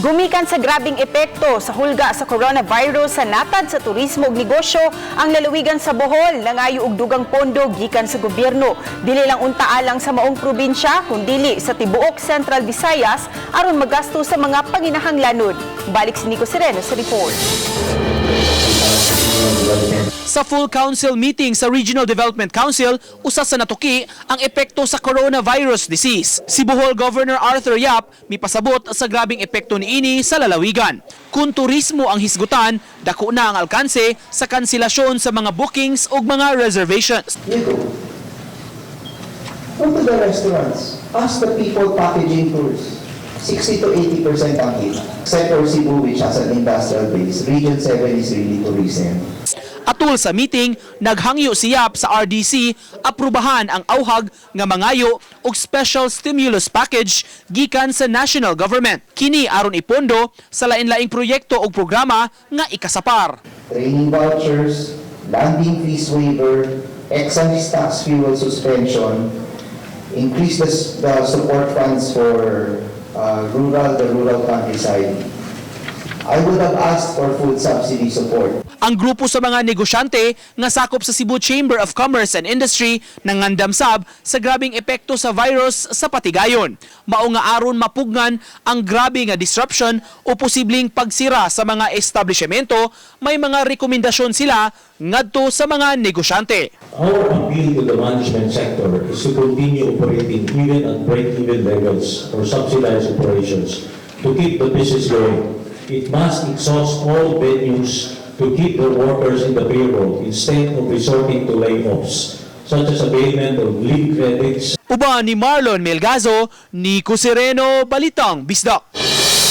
Gumikan sa grabing epekto sa hulga sa coronavirus sa natad sa turismo ug negosyo, ang lalawigan sa Bohol nangayo og dugang pondo gikan sa gobyerno. Dili lang unta alang sa maong probinsya kundili sa tibuok Central Visayas aron magasto sa mga panginahanglanon. Balik si Nico Sereno sa report. Sa full council meeting sa Regional Development Council, usa sa natuki ang epekto sa coronavirus disease. Si Bohol Governor Arthur Yap mipasabot sa grabing epekto niini sa lalawigan. Kung turismo ang hisgutan, dako na ang alkanse sa kanselasyon sa mga bookings ug mga reservations. You go. Go to the restaurants. Ask the people packaging tours. 60 to 80% ang hit. Except for Cebu, which has an industrial base. Region 7 is really tourism. Atul sa meeting, naghangyo si Yap sa RDC aprubahan ang auhag nga mangayo og special stimulus package gikan sa national government. Kini aron ipondo sa lain-laing proyekto og programa nga ikasapar. Training vouchers, landing fees waiver, excise tax fuel suspension, increase the support funds for the rural countryside. I would have asked for food subsidy support. Ang grupo sa mga negosyante nga sakop sa Cebu Chamber of Commerce and Industry nangandam sab sa grabing epekto sa virus sa patigayon. Mao nga aron mapugngan ang grabe nga disruption o posibleng pagsira sa mga establishmento, may mga rekomendasyon sila ngadto sa mga negosyante. Our appeal to the management sector is to continue operating even at break-even levels or subsidized operations to keep the business going. It must exhaust all venues to keep the workers in the payroll instead of resorting to layoffs, such as availment of leave credits. Uban ni Marlon Melgazo, Nico Sereno, Balitang Bisdak.